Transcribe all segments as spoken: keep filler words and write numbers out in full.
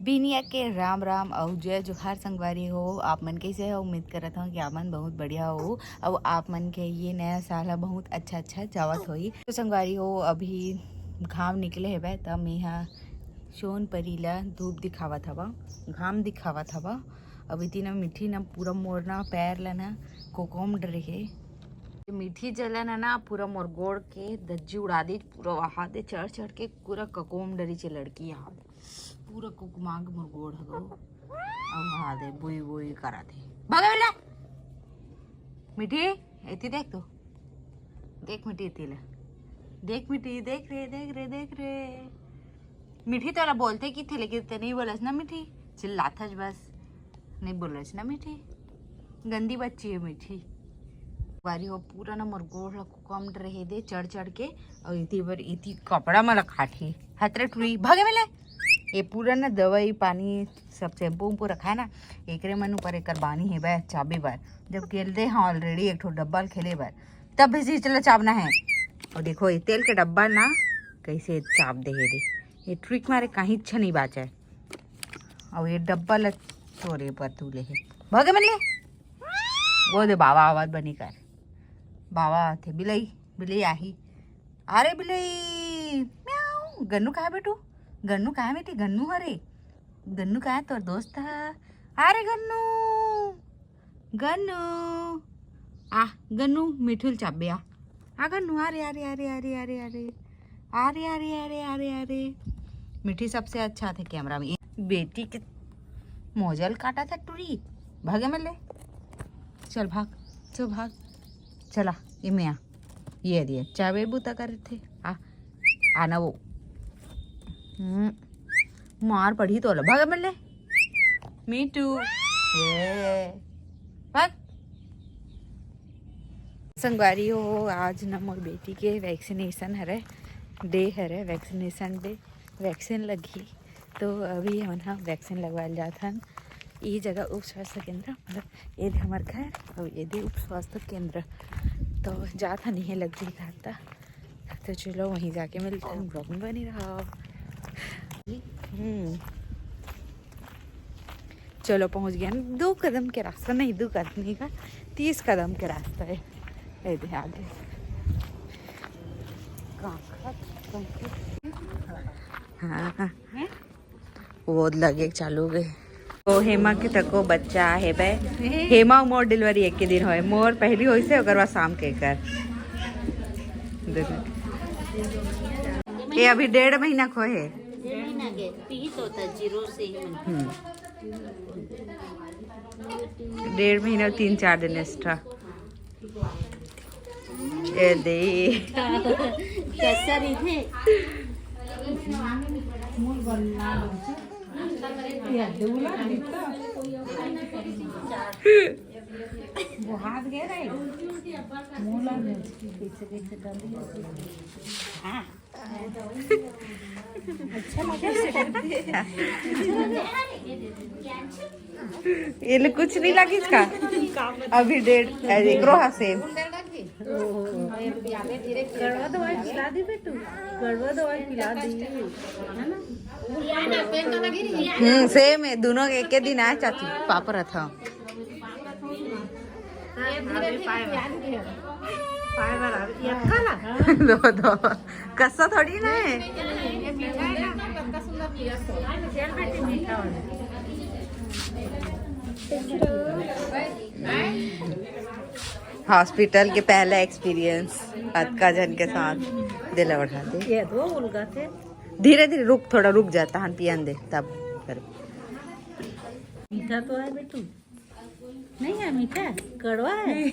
बिनिया के राम राम अउ जय जोहार संगवारी हो। आप मन कैसे हो? उम्मीद करत हव कि आप मन बहुत बढ़िया हो। अउ आप मन के ये नया साल ह बहुत अच्छा अच्छा जावत होही। तो संगवारी हो, अभी घाम निकले हेबे, त मेहा सोन परी ला धूप दिखावत हवा, घाम दिखावत हवा। अभी तीन मिठी ना पूरा मोर ना पैर ला ना कोकोम डरे हे। मिठी जलन है ना, पूरा मोर गोड़ के धज्जी उड़ा दे, पूरा वहा दे चढ़ चढ़ के पूरा कोकोम डरी चे लड़की यहाँ। पूरा कुकमांग मोर गोड़ हगो। अब हा दे बुई बुई करा दे। भगे बेला। मिठी, एती देख तो। देख मिठी, एती ले। देख मिठी, देख रे, देख रे, देख रे। मिठी तोला बोलते कि थे, लेकिन ते नहीं बोलस ना मिठी। चिल्लाथस बस। नहीं बोलस ना मिठी। गंदी बच्ची है मिठी। बारी हो पूरा ना मोर गोड़ ला कुकम रहे दे चढ़ चढ़ के। और इती बर इती कपड़ा मला खाठी। हतरे टुरी भगे मिले। ये पूरा ना दवाई पानी सब शैम्पू उम्पू रखा है ना, एकरे मन ऊपर एकर बानी है बे चाबे बर। जब गेल दे हाँ already एक ठो डब्बा ल खेले बर, तब भी चीज ला चाबना है। और देखो ये तेल के डब्बा ना कैसे चाब दे हे दे। ये ट्रिक मारे कहीं इच्छा नहीं बाचा है। और ये डब्बा ला तोरे पर तू ले है। भगे मन ले। वो दे बाबा आवाज बनी कर। बाबा आथे, बिलई, बिलई आही। अरे बिलई, म्याऊ। गन्नू कहाँ बेटू? गन्नू कहाँ बेटी? गन्नू हरे। गन्नू कहाँ तोर दोस्त ह? अरे गन्नू, गन्नू, आ गन्नू, मिठू ल चाबे आ। आ गन्नू, अरे, अरे, अरे, अरे, अरे, अरे, अरे, अरे, अरे, अरे, अरे। मिठी सबसे अच्छा थे कैमरा में। बेटी के मोजल काटा था टूरी। भागे मत ले। चल भाग, चल भाग। चला, इमे आ। ये दिए, चाबे बूता करे थे। आ, आना वो। हम्म, मार पड़ी तो ला। भागे मत ले। मीठू। ये। भाग। संगवारी हो, आज न मोर बेटी के वैक्सीनेशन हरे, डे हरे, वैक्सीनेशन डे, वैक्सीन लगही। तो अभी हमन ह वैक्सीन लगवाए ल जात हन। ये जगह उप स्वास्थ्य केंद्र, मतलब ये दे हमर घर और ये दे उप स्वास्थ्य केंद्र। तो जात हन, इहे लगही घर ता। तो चलो वहीं जाके मिलते हैं, ब्लॉग में बने रहो। हम्म, चलो पहुंच गए हम। दो कदम के रास्ता नहीं, दो कदम नहीं का, तीस कदम के रास्ता है। ये दे आगे। हाँ, हाँ। वो लगे चालू गए। ओ हेमा के तको बच्चा आहे बे। हेमा अउ मोर डिलीवरी एक के दिन होए। मोर पहली होइसे, ओकर बाद शाम के कर। ये अभी डेढ़ महीना खोए हे। डेढ़ महीना के पीत होता जीरो से ही। हम्म। डेढ़ महीना, तीन चार दिन extra। ए दे। कैसा रही थे? वो हाथ गए रहे। मुंह ला दे। पीछे, पीछे डाल दिया। हाँ। अच्छा लगा। ये ले कुछ नहीं लगी इसका। अभी डेढ़, अरे, ग्रोहा सेम। कड़वा दवाई पिला दी बेटू, कड़वा दवाई पिला दी, है ना? हम्म, सेम है, दोनों एक के दिन आए चाची, पापा रहा था। दो, दो। कस्सा थोड़ी ना है। हॉस्पिटल के पहला एक्सपीरियंस अतका जन के साथ। दे ला बढ़ा दे। ये दो उलगा थे। धीरे धीरे रुक, थोड़ा रुक जाता हन, पियन दे तब कर। मीठा तो है बेटू। नहीं है मीठा, कड़वा है।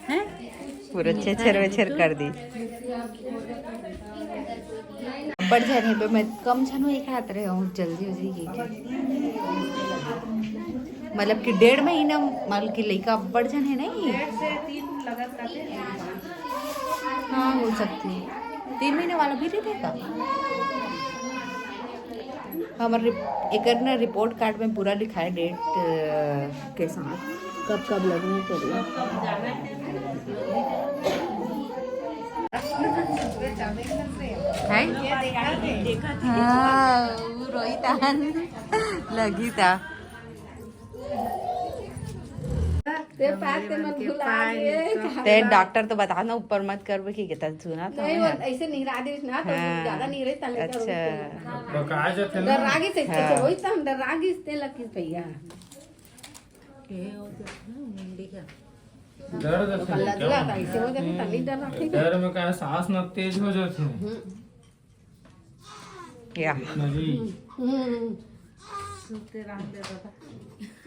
हैं? पूरा छेछर वेछर कर दी। बड़ झन हे पे मैं कम झन हो, एक हाथ रहे हूँ, जल्दी जल्दी के। मतलब कि डेढ़ महीना, मतलब कि लइका बड़ झन हे नहीं। डेढ़ से तीन लगत रथे। हाँ, हो सकती है। तीन महीने वाला भी रहते का? हमर रिप-, एकर ना रिपोर्ट कार्ड में पूरा लिखा है डेट, अ, के साथ, कब कब लगने के लिए। है? हाँ, वो रोहित आन लगी था। ते पास ते मन भुला गे। ते डॉक्टर तो बता ना, ऊपर मत करबे कि कितना सुना था नहीं, वो मैं। ऐसे निहरा दे ना, तो हाँ। ज्यादा निहरे ता लेकर अच्छा। रोहित को। बकाया जो थे ना। डर रागी से, हाँ। ऐसे रोहित था, हम डर रागी से लकी भैया। ये हो जाता है, मुंडी का। दर्द तो से कल्ला क्या? दिला था, ऐसे हो जाते, तनी डर रखे। डर में का सांस न तेज हो जाते हैं। हम्म। या। नहीं। हम्म। सुते रहने देता था।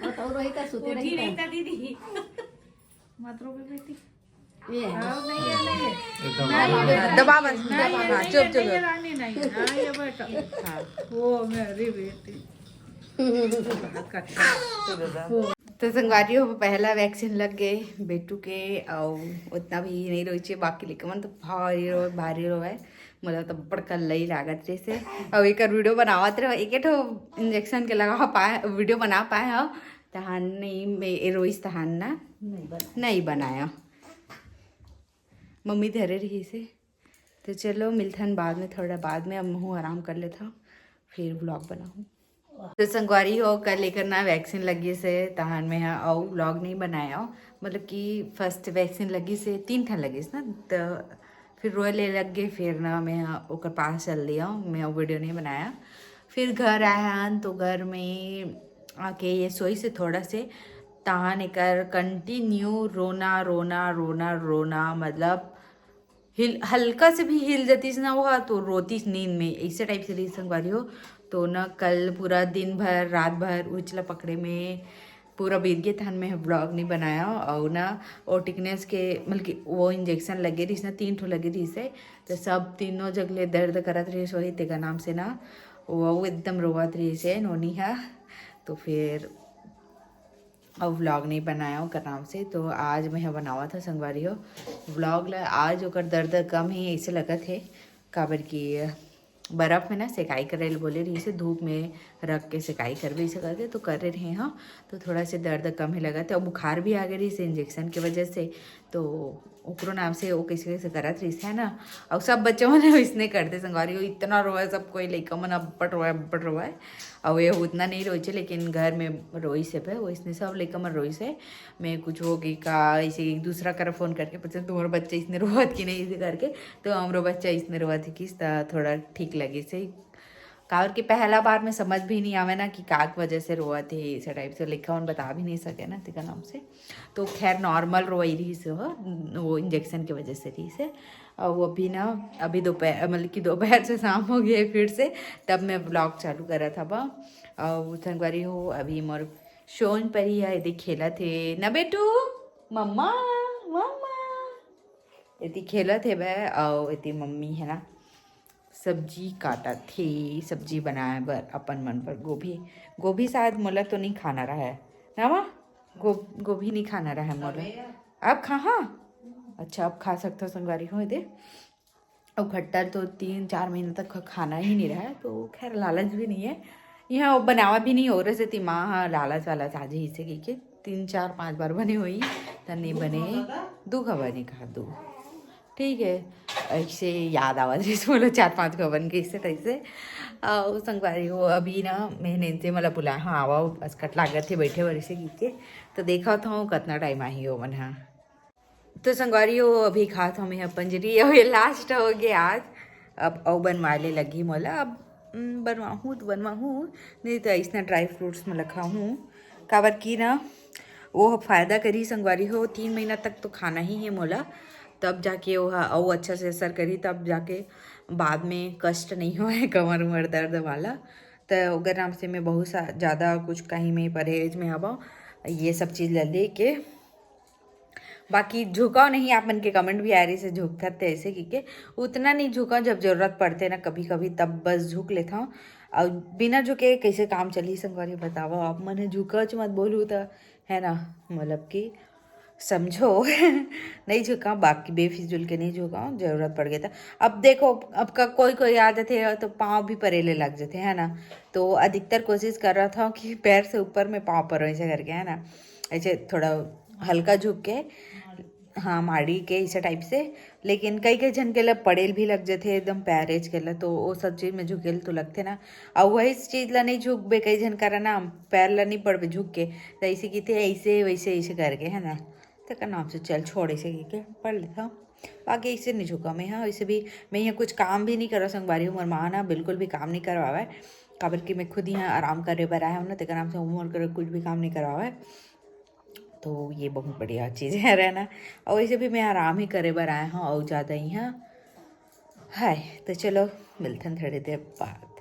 और तो रोहित का सुते उठी रहता। नहीं था दीदी। मत रो बेटी। ये। हाँ, नहीं है, नहीं है। एकदम नहीं, आराम। नहीं, दबा मत, नहीं, दबा, नहीं, हाँ, नहीं, चुप, चुप, नहीं, चुप। रानी नहीं है। हाँ, ये बैठो। हाँ। वो मेरी बेटी। बहुत कठिन। तो संगवारी हो, पहला वैक्सीन लग गए बेटू के, और उतना भी नहीं रोइचे, बाकी लेके मन तो भारी रो, भारी रो है। मोला तो बड़का लई लागत रहिसे। अउ एकर वीडियो बनावत रहो, एके ठो इंजेक्शन के लगा पाए, वीडियो बना पाए हो, तहान नहीं, मैं ए रोइस तहान ना नहीं बनाया। नहीं बनाया। मम्मी धरे रहिसे। तो चलो, मिलथन बाद में, थोड़ा बाद में। अब महू आराम कर लेता, फिर व्लॉग बनाऊँ। तो संगवारी हो, कल लेकर ना वैक्सीन लगी से, तहान में हा अउ व्लॉग नहीं बनाया। मतलब कि फर्स्ट वैक्सीन लगी से, तीन ठन लगी से ना, तो फिर रोए ले लग गए। फिर ना मैं हा ओकर पास चल दिया, मैं वीडियो नहीं बनाया। फिर घर आया तो घर में आके ये सोई से थोड़ा से, तहान एकर कंटिन्यू रोना, रोना, रोना, रोना, मतलब हिल, हल्का से भी हिल जातीस ना वो, तो रोतीस नींद में, ऐसे टाइप से रही संगवारी हो। तो ना कल पूरा दिन भर, रात भर उचला पकड़े में पूरा बीत गए, तहन में व्लॉग नहीं बनाया। और ना वो टिकनेस के, मतलब कि वो इंजेक्शन लगे रहीस ना, तीन ठो लगे रहीस है, तो सब तीनों जगले दर्द करत रहीस वही तेका नाम से ना, वो एकदम रोवत रहीस है नोनी हा। तो फिर अउ व्लॉग नहीं बनाया ओकर नाम से। तो आज मैं ह बनावत ह संगवारी हो व्लॉग ला। आज ओकर दर्द कम हे ऐसे लगत हे, काबर कि बर्फ में ना सेकाई करे ल बोले रहिसे, धूप में रख के सेकाई करबे ऐसे करके तो करे रहे ह, तो थोड़ा से दर्द कम ही लगत हे। और बुखार भी आ गए रहिसे इंजेक्शन के वजह से, तो ओकरो नाम से वो कैसे कैसे करत रहिस है ना। और सब बच्चा मन इसने करते संगवारी हो, इतना रोए सब कोई, लइका मन अब्बड़ रोए, अब्बड़ रोए। और ये उतना नहीं रोइचे, लेकिन घर में रोइस हे, वैसने सब लइका मन रोइस हे। मैं कुछ हो गई का, ऐसे एक दूसरा करा फोन करके पूछे, तुम्हारा बच्चा इसने रोवत कि नहीं, ऐसे करके। तो हमरो बच्चा इसने रोवत हे किस त थोड़ा ठीक लगे से, काबर कि पहला बार में समझ भी नहीं आवे ना कि का के वजह से रोवत हे, ऐसे टाइप से लइका मन बता भी नहीं सके ना तेकर नाम से। तो खैर नॉर्मल रोई रहिस हो, वो इंजेक्शन के वजह से रहिस हे। और वो अभी ना, अभी दोपहर, मतलब कि दोपहर से शाम हो गई है फिर से, तब मैं व्लॉग चालू करा था बा। और संगवारी हो, अभी मोर सोन परी है, यदि खेलत हे ना बेटू, मम्मा, मम्मा, यदि खेलत हे बे। और यदि मम्मी है ना, सब्जी काटत हे, सब्जी बनाए बर अपन मन बर गोभी। गोभी शायद मोला तो नहीं खाना रहा है ना माँ? गो-, गोभी नहीं खाना रहा है मोला। अब खा, हाँ, अच्छा, अब खा सकता संगवारी हो दे। अब खट्टा तो तीन चार महीने तक खाना ही नहीं रहा है, तो खैर लालच भी नहीं है। यहाँ वो बनावा भी नहीं हो रहे से ती माँ, हाँ, लालच वालच आज ही से कि के तीन चार पांच बार बने हुई, त नहीं बने, दू खबर नहीं खा दू। ठीक है, ऐसे याद आवत रहिस मोला चार पांच गो बन गइसे तैसे। अउ संगवारी हो, अभी ना मैं नेंसे मला बुलाए, हाँ, आवा, असकट लागत हे बैठे बर इसे गीत के। तो देखत हूँ कतना टाइम आही ओमन हा। तो संगवारी हो, अभी खात हूँ मैं पंजरी, अउ ये लास्ट हो गया आज। अब अउ बनवाए ले लगी मोला, अब हम्म, बनवाहूँ तो बनवाहूँ, नहीं तो ऐसना ड्राई फ्रूट्स में रखाहूँ। काबर की ना वो फायदा करी संगवारी हो, तीन महीना तक तो खाना ही है मोला, तब जाके वो हा अउ अच्छा से असर करी, तब जाके बाद में कष्ट नहीं होए कमर उमर दर्द वाला। तो ओकर नाम से मैं बहुत सा ज़्यादा कुछ कहीं में परहेज में हवा, ये सब चीज़ ला लेके। बाकी झुकाव नहीं, आप मन के कमेंट भी आ रही से झुकत ऐसे की के, उतना नहीं झुकाव, जब जरूरत पड़ते ना कभी कभी तब बस झुक लेता हूँ। और बिना झुके कैसे काम चली संगवारी बतावा, आप मन झुकाव मत बोलू तो, है ना, मतलब कि समझो। नहीं झुका, बाकी बेफिजूल के नहीं झुका, जरूरत पड़ गई तो। अब देखो, अब का कोई कोई आ जाते हैं तो पाँव भी परेले लग जाते हैं, है ना। तो अधिकतर कोशिश कर रहा था कि पैर से ऊपर में पाँव पर ऐसे करके, है ना, ऐसे थोड़ा हल्का झुक के हाँ, माड़ी के ऐसे टाइप से। लेकिन कई कई झन के ला पड़ेल भी लग जथे एकदम पैरेज के ला, तो वो सब चीज में झुकेल तो लगथे ना। और वही चीज ला नहीं झुकबे, कई झन करा ना पैर ला नहीं पड़बे झुक के, तो ऐसे किथे ऐसे वैसे ऐसे करके, है ना। तेकर नाम से चल छोड़ ऐसे कह के पढ़ लेता। बाकी ऐसे नहीं झुका मैं, हाँ। वैसे भी मैं यहाँ कुछ काम भी नहीं करा संगवारी, हमर माँ ना बिल्कुल भी काम नहीं करवावे, काबर कि मैं खुद यहाँ आराम करे बर आया हूँ ना, तेकर नाम से उमर कर कुछ भी काम नहीं करवावे। तो ये बहुत बढ़िया चीज़ है रहना। और वैसे भी मैं आराम ही करे बर आया हूँ और ज़्यादा यहाँ है। तो चलो मिलथन थोड़ी देर बाद।